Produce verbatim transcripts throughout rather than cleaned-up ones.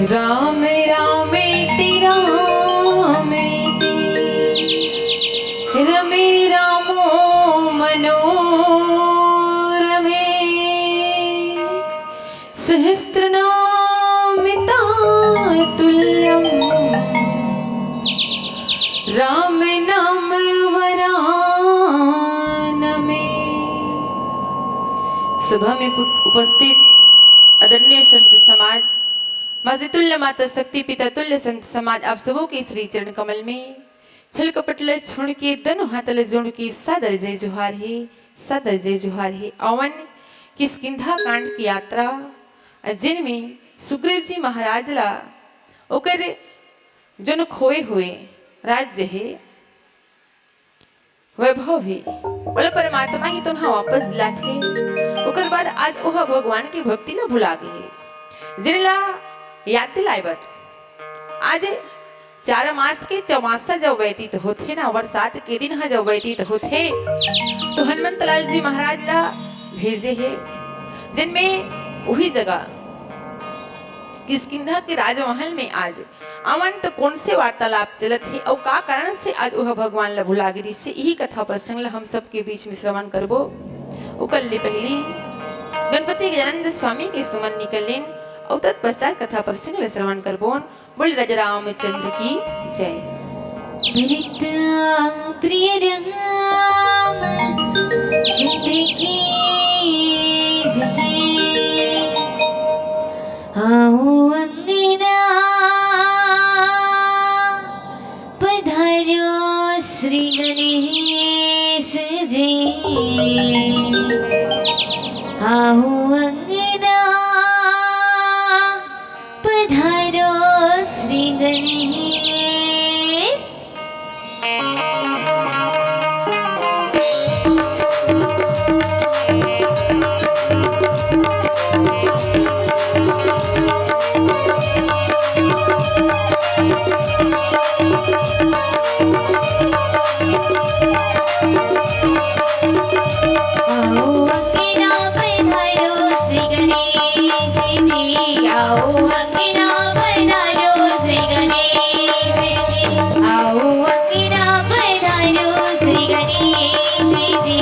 राम रामेति रामेति रमे रामो मनोरमे। सहस्रनाम तत्तुल्यं राम नाम वरानने। सभा में पुत-, उपस्थित आदरणीय संत समाज, मातृतुल्य माता शक्ति, पिता तुल्य संत समाज, आप सबो के श्री चरण कमल में छल कपट ल छोड़ के, दोनों हाथ ल जोड़ के सादर जय जोहार हे, सादर जय जोहार हे। अवन किष्किंधा कांड की यात्रा, जिनमें सुग्रीव जी महाराज ला ओकर जोन खोए हुए राज्य हे, वैभव हे, ओला परमात्मा ही तो ना वापस दिलाथे। ओकर बाद आज ओह भगवान के भक्ति ला भुला गे हे, जेन ला याद दिलाए बर आज चार मास के चौमासा जब व्यतीत होथे ना, बरसात के दिन ह जब व्यतीत होथे, तो हनुमंत लाल जी महाराज ला भेजे हे, जिनमें वही जगह किष्किंधा के राजमहल में आज अवन तो कौन से वार्तालाप चलत हे अउ का कारण से आज ओह भगवान ला भुला गिरिस हे, यही कथा प्रसंग ला हम सबके बीच में श्रवण करबो। ओकर ले पहली गणपति गजानंद स्वामी के सुमन निकलिन अउ तत्पश्चात कथा प्रसंग ला श्रवण करबोन। बोल राजा रामचंद्र की जय। प्रिय राम चंद्र की जय। आओ अंगना पधारो श्री गणेश जी। आओ अंगना पधारो श्री गणेश। आओ अंगना पधारो श्री गणेश जी, आओ अंगना पधारो श्री गणेश जी, आओ अंगना पधारो श्री गणेश जी,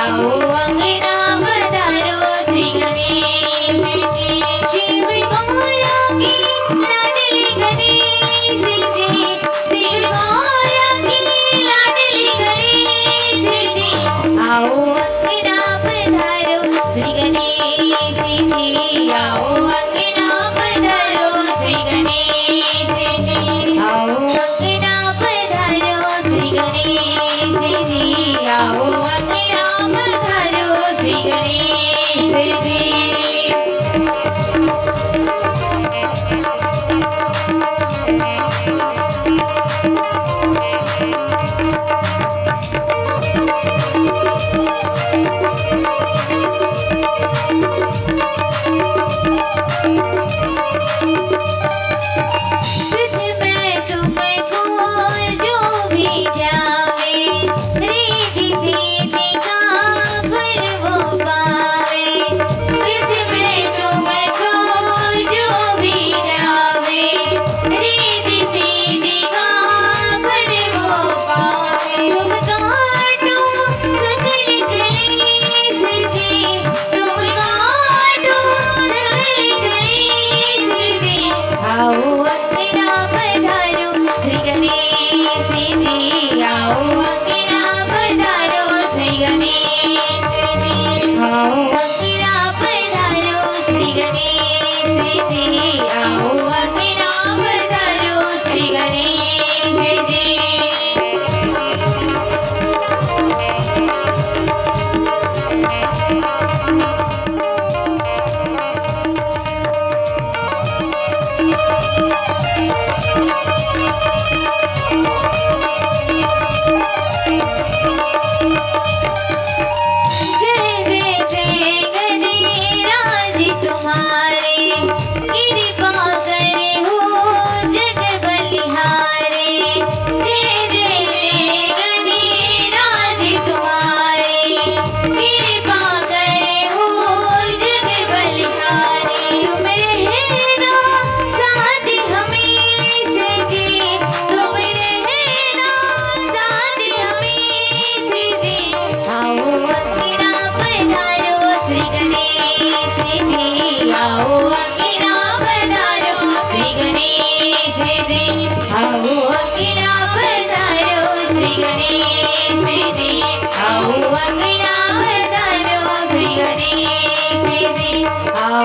आओ अंगना पधारो श्री गणेश जी। शिव गौरा के लाडले गणेश जी, शिव गौरा के लाडले गणेश जी, आओ अंगना पधारो श्री गणेश जी, आओ अंगना पधारो श्री गणेश जी, आओ अंगना पधारो श्री गणेश जी, आओ अंगना पधारो श्री गणेश जी।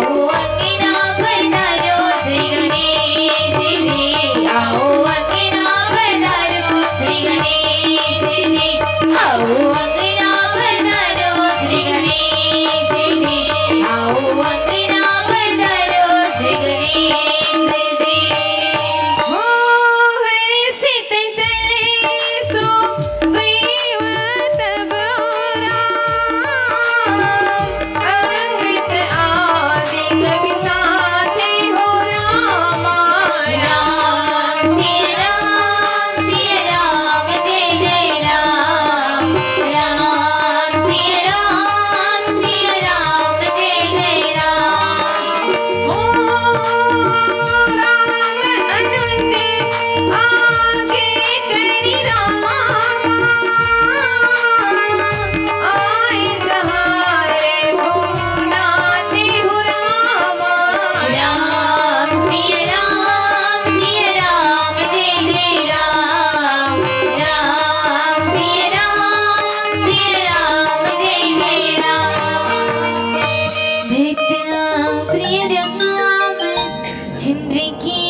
आओ अंगना पधारो श्री गणेश जी, आओ अंगना पधारो श्री गणेश जी, आओ अंगना पधारो श्री गणेश जी, आओ अंगना पधारो श्री गणेश जी। हो हर्षित चले सुग्रीव तब राम, अंगत आदि कवि साथे हो रामा। राम सिया राम सिया राम जय जय राम, राम सिया राम सिया राम जय जय राम। हो राम अनुज आगे करी रामा, आए जहाँ रघुनाथ हो रामा। राम सिया राम सिया राम जय जय राम, राम सिया राम सिया राम जय जय राम। भक्ता प्रिय राम चंद्र की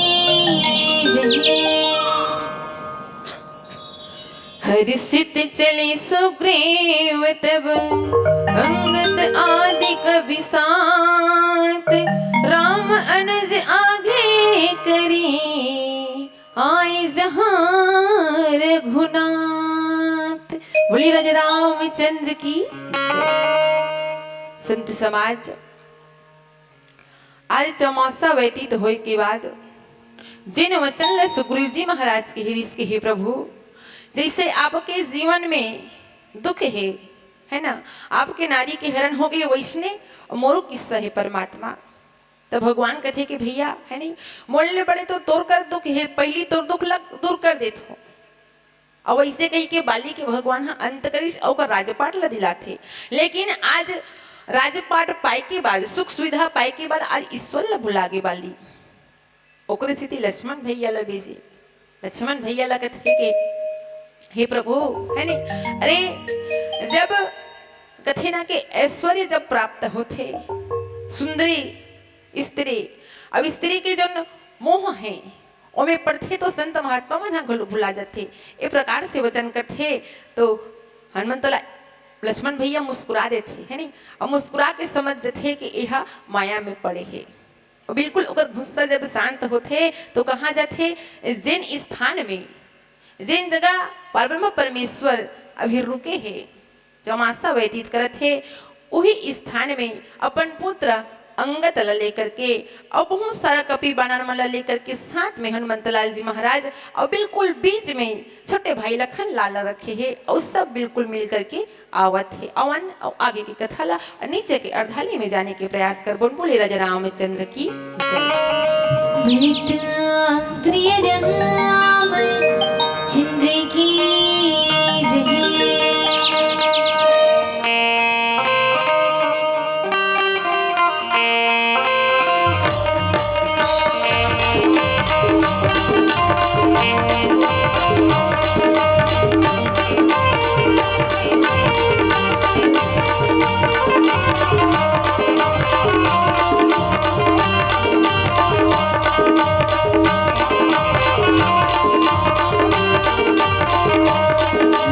जय। हर्षित चले सुग्रीव तब अंगद आदि कवि साथ, राम अनुज आगे करी आए जहाँ रघुनाथ। बोलिए राजा रामचंद्र की जय। संत समाज, आज चौमासा व्यतीत होए के बाद जेन वचन ल सुग्रीव जी महाराज के रिहिस के, "हे प्रभु, जैसे आपके जीवन में दुख हे, है ना, आपके नारी के हरण हो गए, वैसने मोरो किस्सा हे परमात्मा।" त भगवान कथे कि भैया, है नहीं, मोर ले बड़े तो तोर कर दुख हे, पहली तोर दुख ल दूर कर देत हो। अउ अइसे कहिके बाली के भगवान ह अंत करिस अउ ओकर राजपाट ल दिलाथे। लेकिन आज राजपाट पाए के बाद, सुख सुविधा पाए के बाद आज ईश्वर ल भुला गे बाली। ओकरे सेती लक्ष्मण भैया ल भेजे। लक्ष्मण भैया ल कथे के, "हे प्रभु," है नी, अरे, जब कथे ना के ऐश्वर्य जब प्राप्त होथे, सुंदरी स्त्री, अब स्त्री के जौन मोह हे, ओमे पड़थे तो संत महात्मा मन ह घलो भुला जथे। ए प्रकार से वचन करथे तो हनुमंत ला लक्ष्मण भैया मुस्कुरा देथे, है नी? अउ मुस्कुरा के समझ जथे कि एहा माया में पड़े हे। अउ बिल्कुल ओकर गुस्सा जब शांत होथे तो कहाँ जाथे? जेन स्थान में, जेन जगह परब्रह्म परमेश्वर अभी रुके हे, चौमासा व्यतीत करत हे, उही स्थान में अपन पुत्र अंगद ला लेकर के अउ बहुत सारा कपि बानर मन ला लेकर के साथ में हनुमंत लाल जी महाराज अउ बिल्कुल बीच में छोटे भाई लखन लाल ला रखे हे अउ सब बिल्कुल मिल करके आवत हे। अवन अउ आगे के कथा ला नीचे के अर्धाली में जाने के प्रयास करबोन। बोले राजा रामचंद्र की जय। प्रिय राम चंद्र की जय।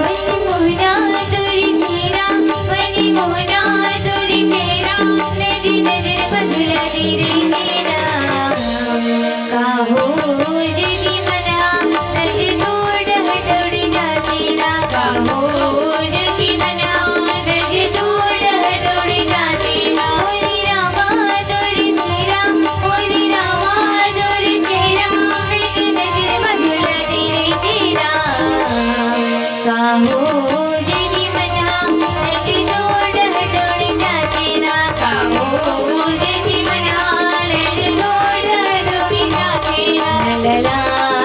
मन मोहना तोरी चेहरा, मन मोहना तोरी चेहरा, नजर नजर मझुला दे रे मेरा। काहो जनी मना, नजर तोड़ हटोड़ जाते ना। काहो जनी मना, नजर तोड़ हटोड़ जाते ना। ओरी रामा तोरी चेहरा, ओरी रामा तोरी चेहरा, नजर नजर मझुला दे रे तेरा। काहो जनी मना, नजर तोड़ हटोड़ जाते ना। काहो जनी मना, नजर तोड़ हटोड़ जाते ना। ला ला ला।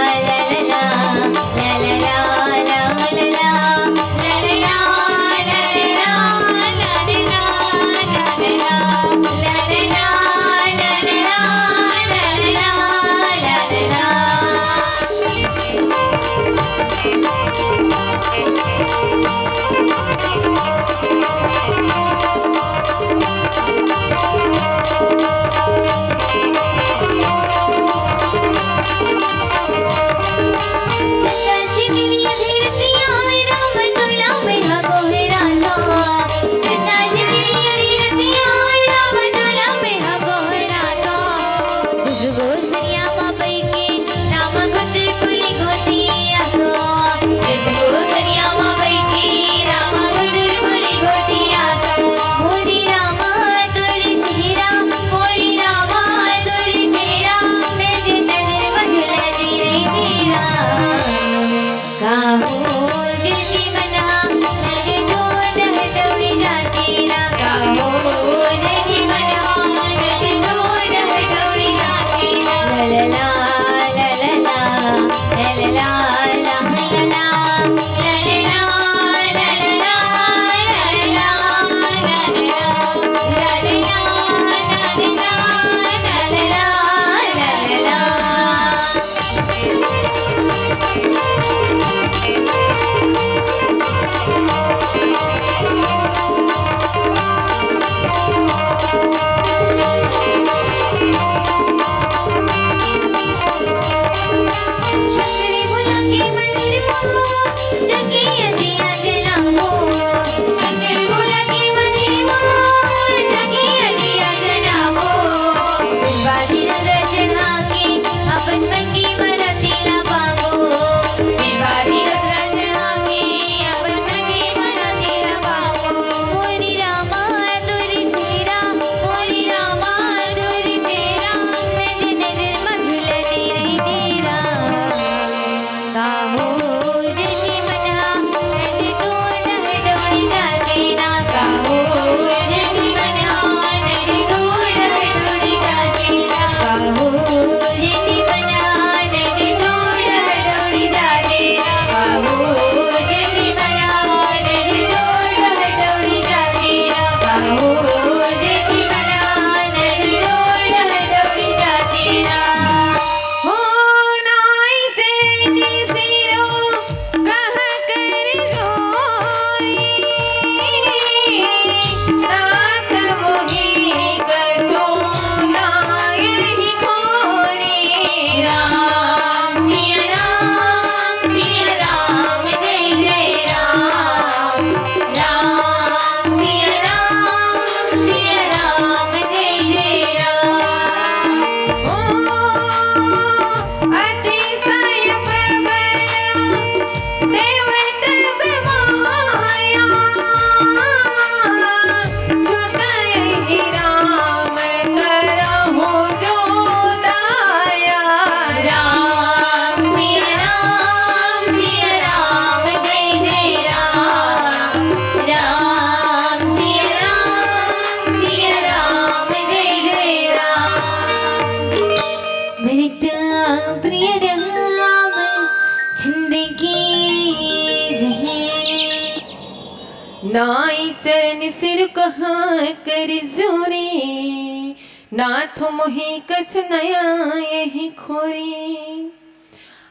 ताई चरण सिर कहाँ कर जोरी, नाथ मोहि कछु नया यही खोरी।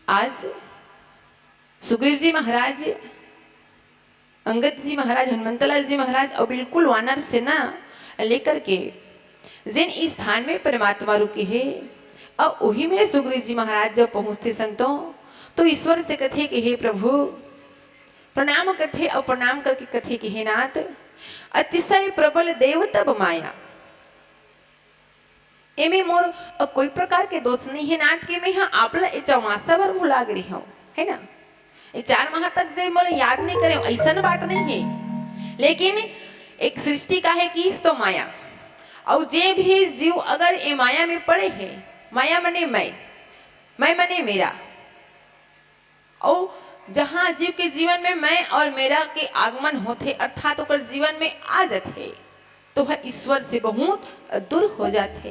आज सुग्रीव जी महाराज, अंगद जी महाराज, हनुमंतलाल जी महाराज अउ बिल्कुल वानर सेना लेकर के जेन स्थान में परमात्मा रुके हे, अउ उही में सुग्रीव जी महाराज जब पहुँचथे संतों, तो ईश्वर से कथे कि हे प्रभु, प्रणाम करथे अउ प्रणाम करके कथे कि हे नाथ, अतिशय प्रबल देव तब माया। एमे मोर, अ, कोई प्रकार के दोष नहीं हे नाथ, के मैं ह आप ला ए चौमासा बर भुला गे रहिहौं, है ना? ए चार माह तक जे मोला याद नहीं करे, अइसन बात नहीं हे। लेकिन एक सृष्टि का हे कि इस तो माया, अउ जे भी जीव अगर ए माया में पड़े हे, माया मने मैं, मैं मने मेरा, अउ जहाँ जीव के जीवन में मैं और मेरा के आगमन होथे, अर्थात ओकर जीवन में आ जाथे, तो वह ईश्वर से बहुत दूर हो जाथे।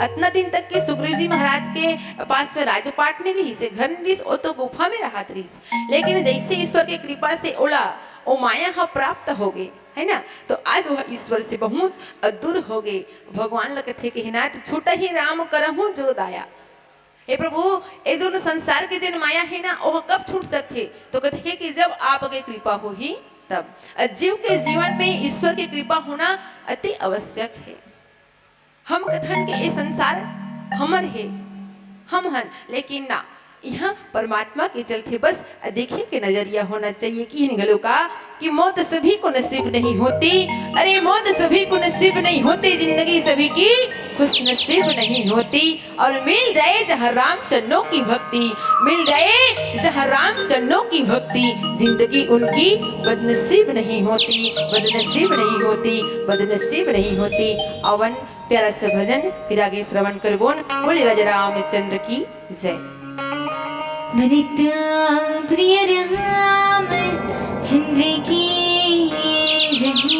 अतना दिन तक के सुग्रीव जी महाराज के पास में राजपाट नहीं रहिस हे, घर नहीं रहिस, ओ तो गुफा में रहत रहिस। लेकिन जैसे ईश्वर के कृपा से ओला ओ माया ह प्राप्त हो गे, है ना, तो आज वह ईश्वर से बहुत दूर हो गे। भगवान ल कथे कि हे नाथ, छूटहि राम करहु जो दाया। हे प्रभु, ए जोन संसार के जेन माया हे ना, ओह कब छूट सकथे? तो कथे कि जब आपके कृपा होही तब। अ, जीव के जीवन में ईश्वर के कृपा होना अति आवश्यक हे। हम कथन के ए संसार हमर हे, हम हन, लेकिन ना, इहाँ परमात्मा के चलथे। बस देखे के नजरिया होना चाहिए कि इन घलो का कि मौत सभी को नसीब नहीं होती। अरे मौत सभी को नसीब नहीं होती, जिंदगी सभी की खुश नसीब नहीं होती। और मिल जाए जहाँ राम चन्नों की भक्ति, मिल जाए जहाँ राम चन्नों की भक्ति, जिंदगी उनकी बदनसीब नहीं होती, बदनसीब नहीं होती, बदनसीब नहीं होती। अवन प्यारा सा भजन फिर आगे श्रवण करबोन। बोले राजा रामचंद्र की जय। भरत प्रिय राम चंद्र की जय।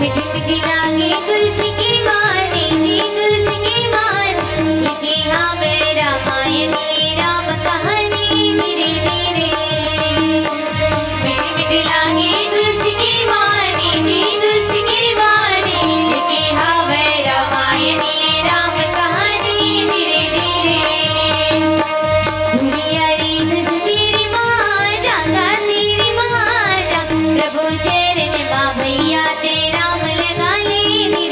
मीठी मीठी लागे तुलसी की मानी जी, तुलसी की मानी। लिखे हाँ मैं रामायणी, राम कहानी धीरे धीरे। मीठी मीठी लागे तुलसी की मानी जी, तुलसी की मानी। लिखे हाँ मैं रामायणी, राम कहानी धीरे धीरे। दुनिया रीत से तेरी माँ, जागा तेरी माँ, जा। प्रभु चरण मा भैया ते राम लगा ले धीरे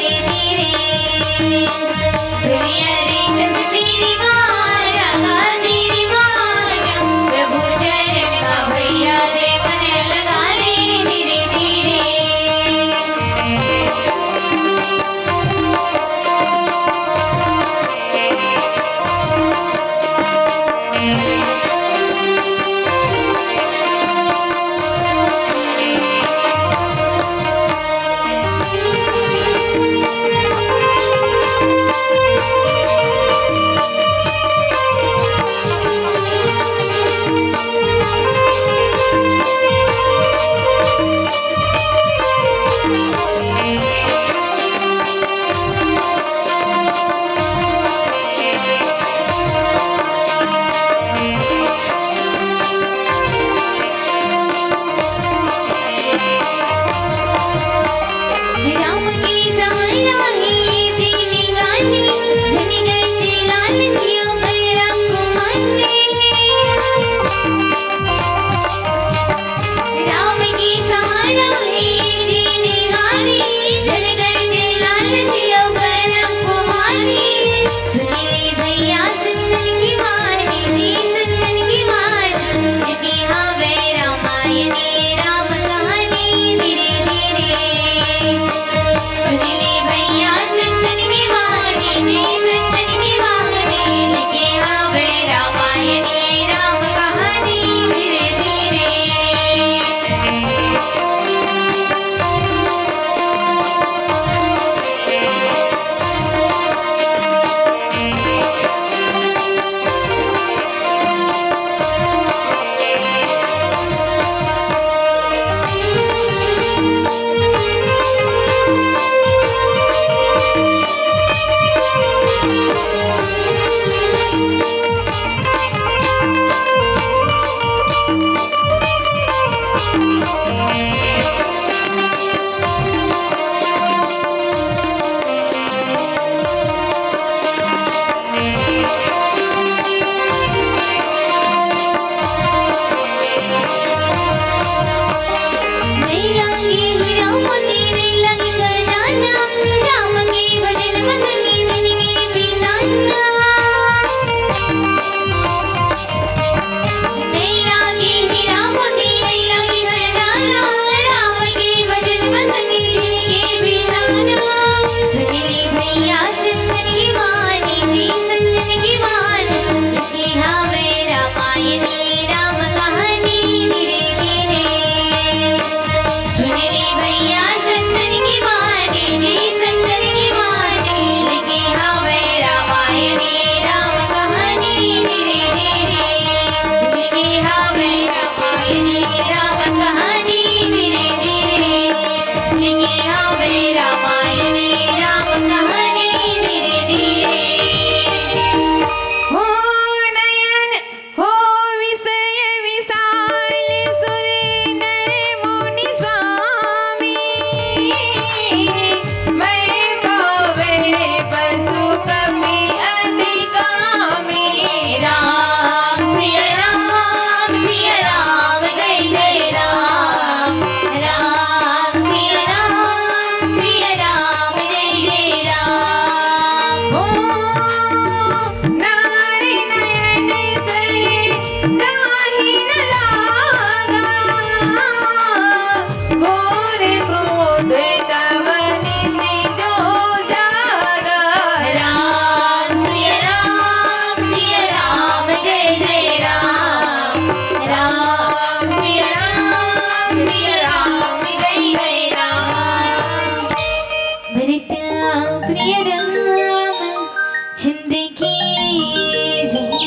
भरत प्रिय राम चंद्र की जय।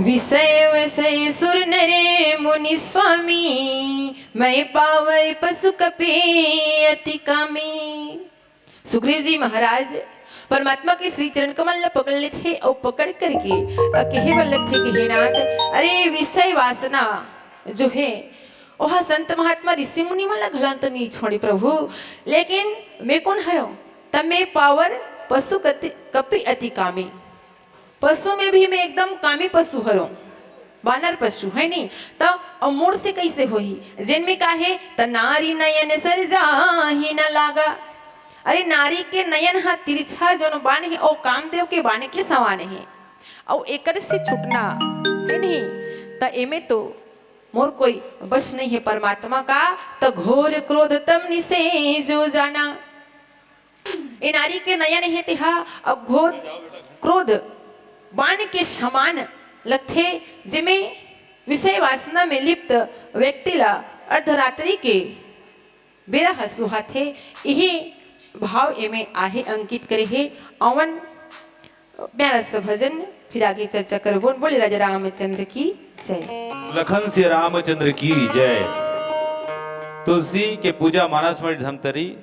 विषय वसय सुर नरे मुनि स्वामी, मैं पावर पशु कपि अति कामी। सुग्रीव जी महाराज परमात्मा के श्री चरण कमल ला पकड़ लेथे अउ पकड़ करके अ कहे बर लगथे कि हे नाथ, अरे विषय वासना जो हे ओहा संत महात्मा ऋषि मुनि मन ला घलन तो नहीं छोड़े प्रभु, लेकिन मैं कौन हरव? तब मैं पावर पशु कति- कपि अति कामी। पशु में भी मैं एकदम कामी पशु हरव, बानर पशु है नहीं। तो अब मोर से कैसे होही? जेन में का हे, त नारी नयन सर जाहि न लागा। अरे नारी के नयन हा तिरछा जोन बान हे, ओ कामदेव के बान के समान हे। अउ एकर से छूटना है नहीं, त एमे तो मोर कोई बस नहीं है परमात्मा का। त घोर क्रोध तम निसे जो जाना। ए नारी के नयन हे तेहा अब घोर क्रोध बाण के समान लगथे, जेमे विषय वासना में लिप्त व्यक्ति ला अर्धरात्रि के बेरा ह सुहाथे। इही भाव एमे आहे अंकित करे हे। अवन प्यारा सा भजन, फिर आगे चर्चा करबोन। बोले राजा रामचंद्र की जय। लखन से रामचंद्र की जय। तुलसी के पूजा मानस मंडली धमतरी।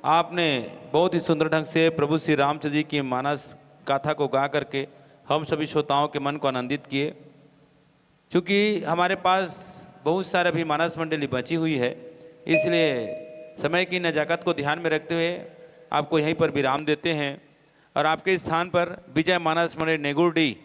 आपने बहुत ही सुंदर ढंग से प्रभु श्री रामचंद्र जी की मानस गाथा को गा करके हम सभी श्रोताओं के मन को आनंदित किए। चूँकि हमारे पास बहुत सारे अभी मानस मंडली बची हुई है, इसलिए समय की नज़ाकत को ध्यान में रखते हुए आपको यहीं पर विराम देते हैं और आपके स्थान पर विजय मानस मंडली नेगुर्डी